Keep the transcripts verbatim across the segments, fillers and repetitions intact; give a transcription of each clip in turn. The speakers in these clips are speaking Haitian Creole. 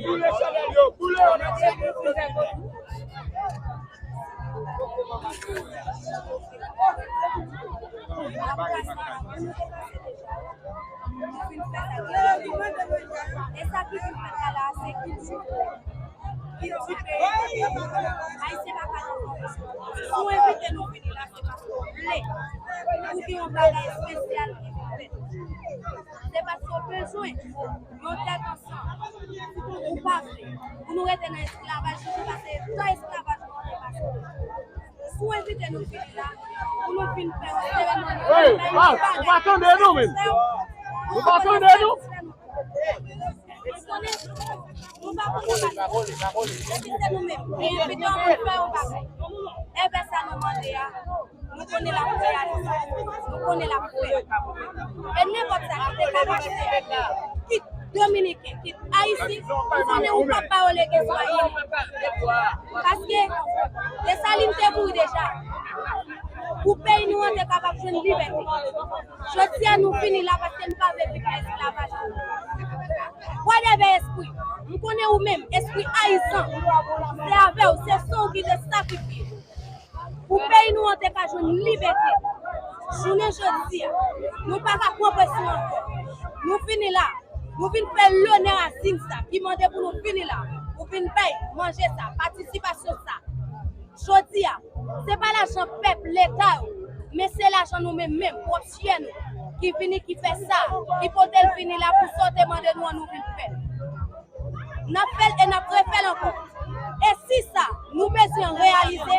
Boule chanèl yo, boule yo, mesye. E sa ki vin fèt la, la, se kilti. Kilti peyi. Ayisyen pa ka nan konpetityon. Si w envite nou vini la, se paske w vle. Ou gen yon bagay espesyal ki vin fèt. Se paske w bezwen yon tèt ansanm. Ou pa vle. Pou nou rete nan esklavaj, nou pase tan esklavaj nou an te pase. Si w envite nou vini la, pou nou vin fè yon seremoni, Hey, ah, ou pa tande nou menm? Ou pa tande nou? Nou konnen, nou pa konnen bagay. Depi se nou menm, nou envite yon moun fè yon bagay. Envè sa nou mande a, nou konnen l ap reyalize, nou konnen l ap fè. E nenpòt sa ki te ka rive, kit Dominiken, kit Ayisyen, nou konnen ou p ap ba yo legezwa ini. Paske Desalin te mouri deja. Pou peyi nou an te kapab jwenn libète. Jodi a nou vini la paske nou pa vle viv nan esklavaj. Vwa dèvè espri, m konnen ou menm, espri ayizan, se avè w, se san w ki te sakrifye. Pou peyi nou an te ka jwenn libète. Jounen jodi a, nou pa ka pran presyon ankò. Nou vini la, nou vin fè lonè a zim sa ki mande pou nou vini la, pou vin bay manje sa, patisipasyon sa. Jodi a, se pa lajan pèp, Leta yo, men se lajan nou menm menm, pwòp chè nou, ki vini, ki fè sa, ki pote l vini la pou sa w te mande nou an, nou vin fè l. N ap fè l e n ap refè l ankò. E si sa, nou bezwen reyalize,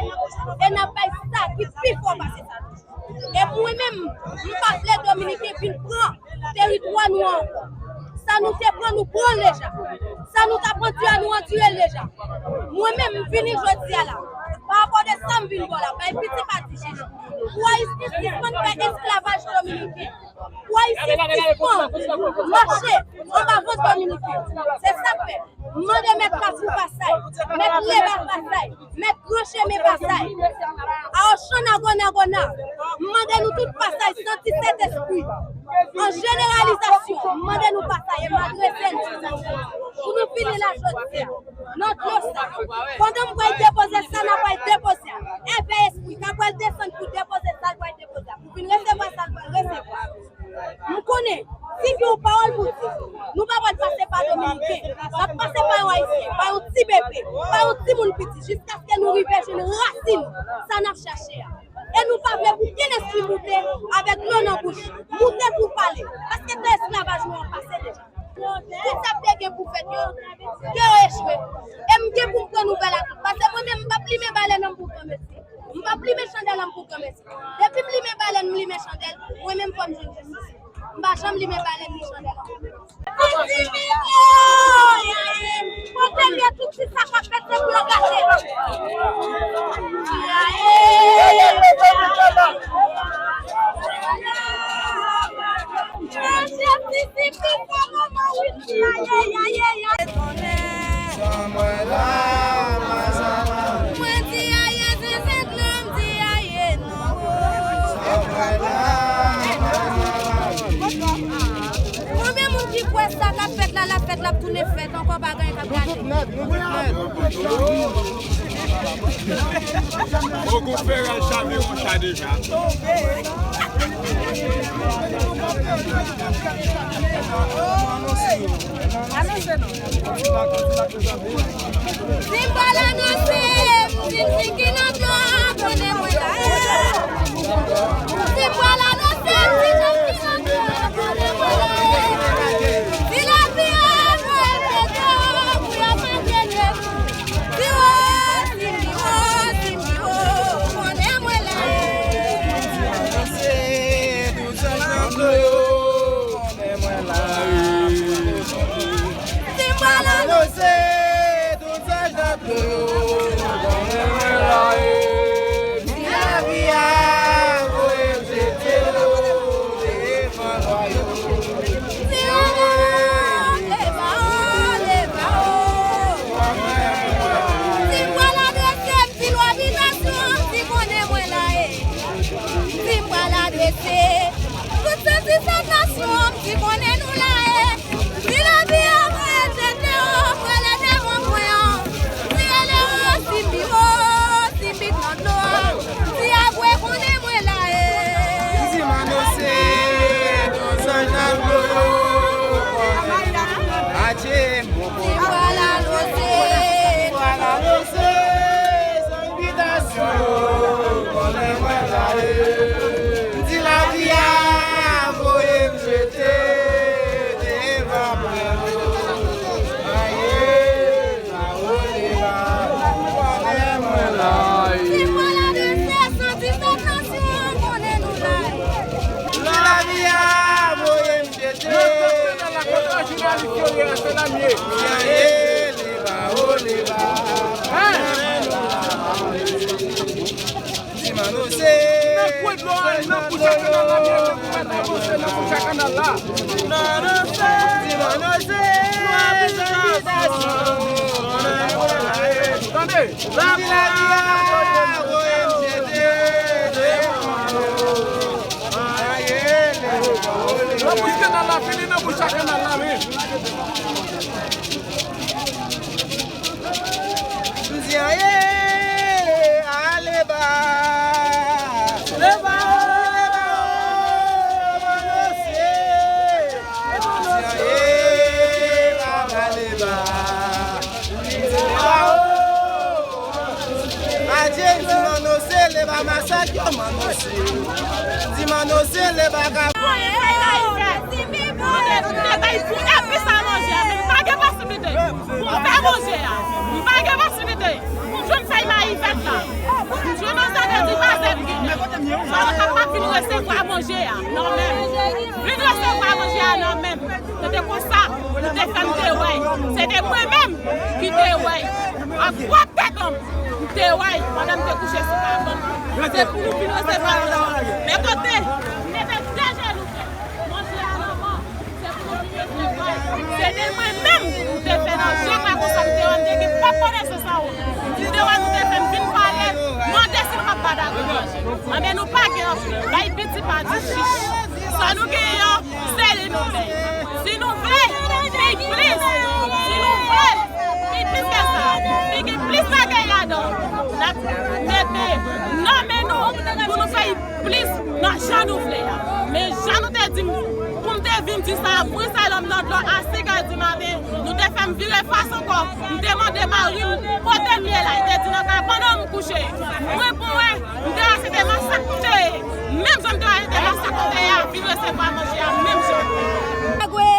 e n ap bay sa ki pi fò pase sa tou. E mwen menm, m pa vle Dominiken vin pran teritwa nou an ankò. Sa nou te pran, nou pran l deja. Sa nou t ap andire a, nou andire l deja. Mwen menm, m vini jodi a la, pa rapò de sa m vin ba w la, bay pitit pa ti chèch. Pou Ayisyen sispann fè esklavaj dominiken. Pou Ayisyen sispann mache anba vant dominiken. Se sa k fè. M mande mèt Kafou Pasay, mèt Leba Pasay, mèt Gran Chemen Pasay, a Ochan Nagona Gona, m mande nou tout Pasay, santi Sentespri, an jeneralizasyon, m mande nou Pasay, e m adrese nou, pou nou vini la jodi a, nan dlo sa. Pandan m pral depoze sa, n a pral depoze a. Envè espri, k ap pral desann pou depoze sa, l pral depoze a. Pou vin resevwa sa, l pral resevwa. M konnen, si gen yon pawòl pou di, nou pa pral pase pa Dominiken, n ap pase pa yon Ayisyen, pa yon ti bebe, pa yon timoun piti, jiskaske nou rive jwenn rasin sa n ap chache a. E nou pa vle pou kenn espri moute avèk dlo nan bouch, moute pou pale, paske tan esklavaj nou an pase deja. Tout sa k te gen pou fèt yo, ke yo echwe. E m gen pou m pran nouvèl a tout, paske mwen menm, m p ap limen balèn an m pou granmesi. M p ap limen chandèl an m pou granmesi. Depi m limen balèn, m limen chandèl, mwen menm fò m jwenn jistis. M pa janm limen balèn ni chandèl an m pou granmesi. Kote m ye, tout ti sa k ap fèt se pou yo gate. Mesye, si, si, si, sa manman wi. Mwen di aye zenzen dlo, m di aye non. Konbyen moun ki kwè sa k ap fèt la, l ap fèt, l ap tounen fèt ankò, pa gen anyen k ap gate? Bon, gon fè ral chame yon cha deja. Anonse non. Si m pral anonse, m di m di ki nan dlo a, konnen mwen la. Si m pral anonse, m di m di ki nan dlo a, konnen mwen la. Si lavi a voye m dedan, pou yo pa tcheke m. Si wo, si m pi wo, si m pi wo, konnen mwen la. Anonse, tout zanj nan dlo yo, konnen mwen la. Si m pral anonse, tout zanj nan dlo yo, konnen mwen la. Si lavi a voye m jete yo, devan lwa yo. Si yo leve, leve, leve. Si m pral adrese m, si lwa bitasyon, si konnen mwen la ye. Si m pral adrese tout sezi sèt nasyon, m di konnen nou la e. Si lavi a voye jete yo, prale Ti pral anonse. Ti pral anonse, zanmi. Bitasyon, konnen mwen la e. M di lavi a voye m jete devan mwen. Aye, la o, leva, konnen mwen la e. Ti pral anonse, san disèt nasyon, konnen nou la e. Lavi a voye m jete. Nan tèt nan la kontra jounalis yo ye a, se la m ye. Hein? Nan kwen dlo a, nan bouch a kanal la, m ye pou mèt avanse nan bouch a kanal la. Tande. Nan bouch kanal la, fini nan bouch a kanal la, wi. M di aye, ale ba. Leva o, leva o, mesye. M di aye, ale ba. Adye, di Manno se leba masak yo, Manno se. Di Manno se leba ka. Mwen te bay pou epi sa manje a, men m pa gen posiblite pou m fè manje a. M pa gen posiblite pou m jwenn fèy mayi vèt la. M jwenn yon sèl de di pa sèl gen. Sa yo kapab vin resevwa manje a nan men m. Vin resevwa manje a nan men m. Se te konsa, nou te fè m te wè. Se te mwen menm ki te wè. Ak pwòp tèt an m, m te wè pandan m te kouche sou kabann. Se pou nou vin resevwa manje. Men kote, m te fè de je louvri. Manje a nan men m. Se pou nou vin resevwa. Se te mwen menm, m te fè nan je pa konsa, m te wè, m te gen pwòp konesans an ou. M te wè nou te fè m vin pale, mande si nou p ap ba dagwe manje. Anben nou pa gen anpil. Bay piti pa di chich. Sa nou genyen an, se li nou vle. Si nou vle, li plis. Si nou vle, li plis ke sa. Li gen plis bagay ladan. N ap mete nan men nou pou nou fè plis nan jan nou vle a. Men jan nou te di m, pou m te vin di sa, bri sa lòm nan dlo a six è di maten, nou te fè m vire fas ankò. M te mande mari m kote m ye la, li te di nan kay pandan m kouche. Mwen pou wè, m te wè se te masak m te ye. Menm jan m te wè se te masak m te ye a, vin resevwa manje a menm jan. Dagwe,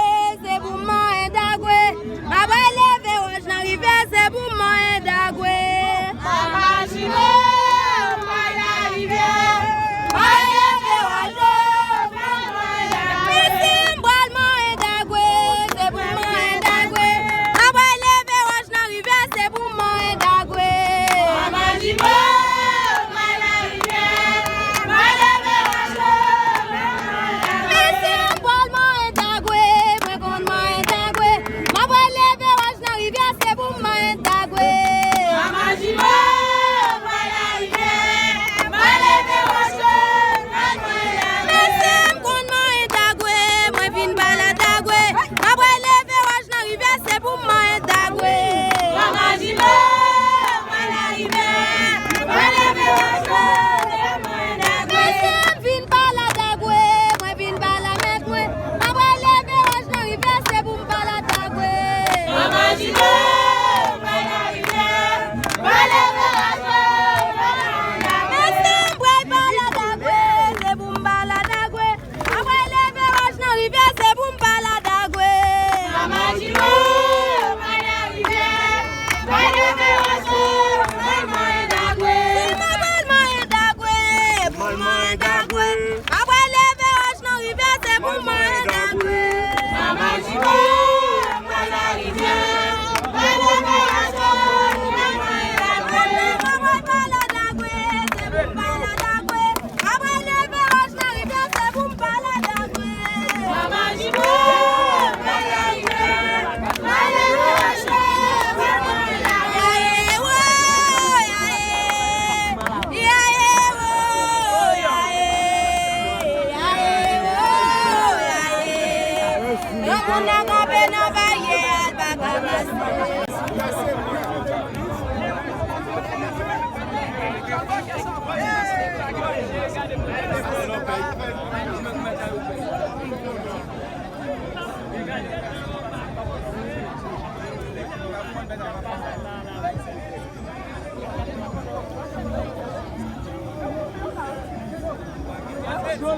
se pou m manyen dagwe. M ap leve wòch nan rivyè, se pou m manyen dagwe. Mama Jimo, m pral nan rivyè. M ap leve wòch, m ap manyen dagwe. Mesi, m pral manyen dagwe, se pou m manyen dagwe. M ap leve wòch nan rivyè, se pou m manyen dagwe. Mama Jimo, m pral nan rivyè. M ap leve wòch, m ap manyen dagwe. Mesi, m pral manyen dagwe, mwen konn manyen dagwe. M ap leve wòch nan rivyè, se pou m manyen dagwe. Mama Jimo, m pral nan rivyè. M ap leve wòch, m ap manyen dagwe. Mesi, m konn manyen dagwe, mwen vin ba la dagwe. M ap leve wòch nan rivyè, se pou m manyen dagwe. Mama Jimo, m pral nan rivyè. M ap leve wòch, m ap manyen dagwe. Mesi, m vin ba la dagwe, mwen vin ba la mèt mwen. M ap leve wòch nan rivyè, se pou m ba la dagwe. Mama Jimo, m pral nan rivyè. M ap leve wòch, m ap manyen dagwe. Mesi, m pral ba la dagwe, se pou m ba la dagwe. M ap leve wòch nan rivyè, se pou m ba la dagwe. Mama Jimo, m pral nan Non,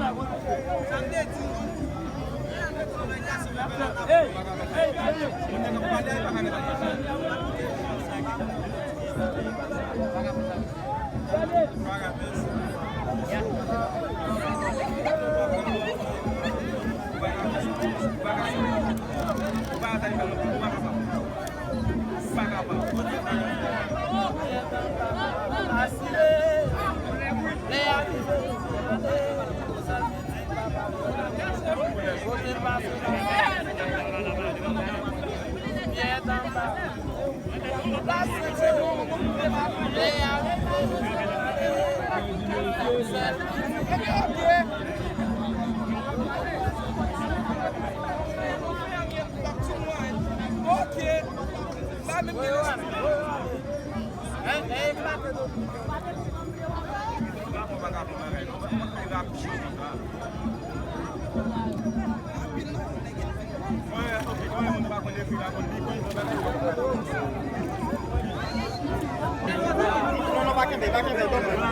non, pa kenbe, pa kenbe, pa kenbe.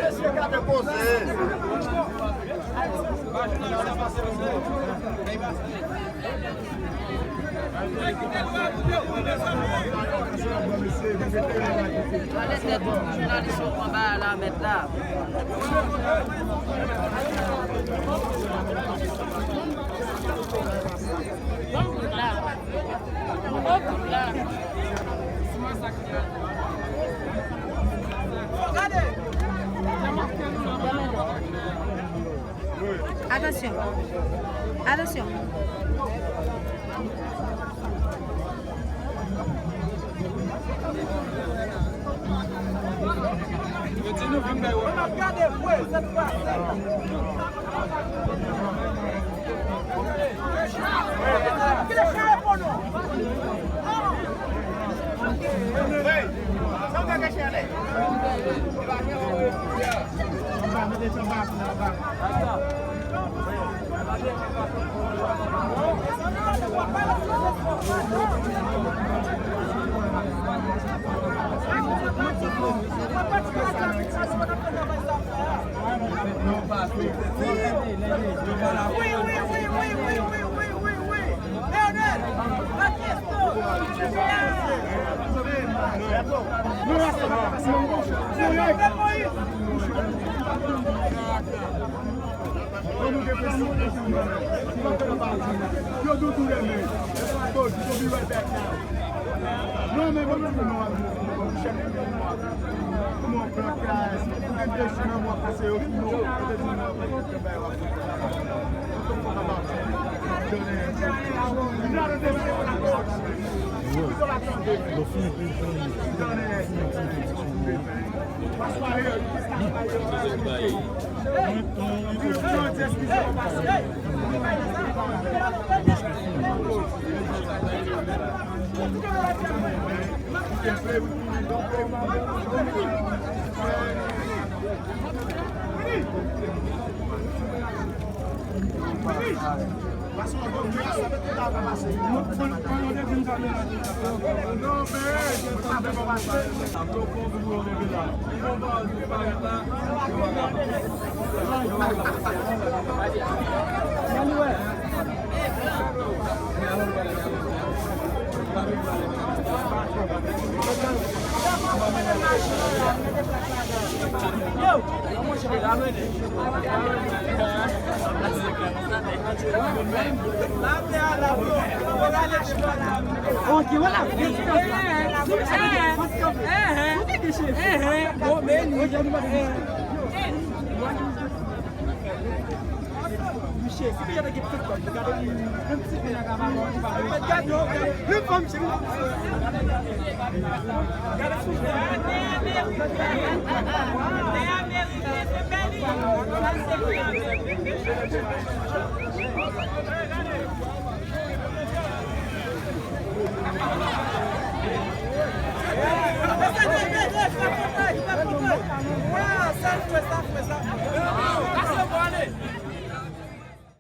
Mesye, gade poze. Anlè tèt tout jounalis yo pran bagay la, mèt la. Ban m kout la. Ban m kout la. Atansyon. Atansyon. Ok, voilà. Bon, men, misye, si te gade gen tout kòb, gade yon ti pè nan kabaret, li pa wè. Gade yon fanm cheri. Gade sou. Pase w pou ale.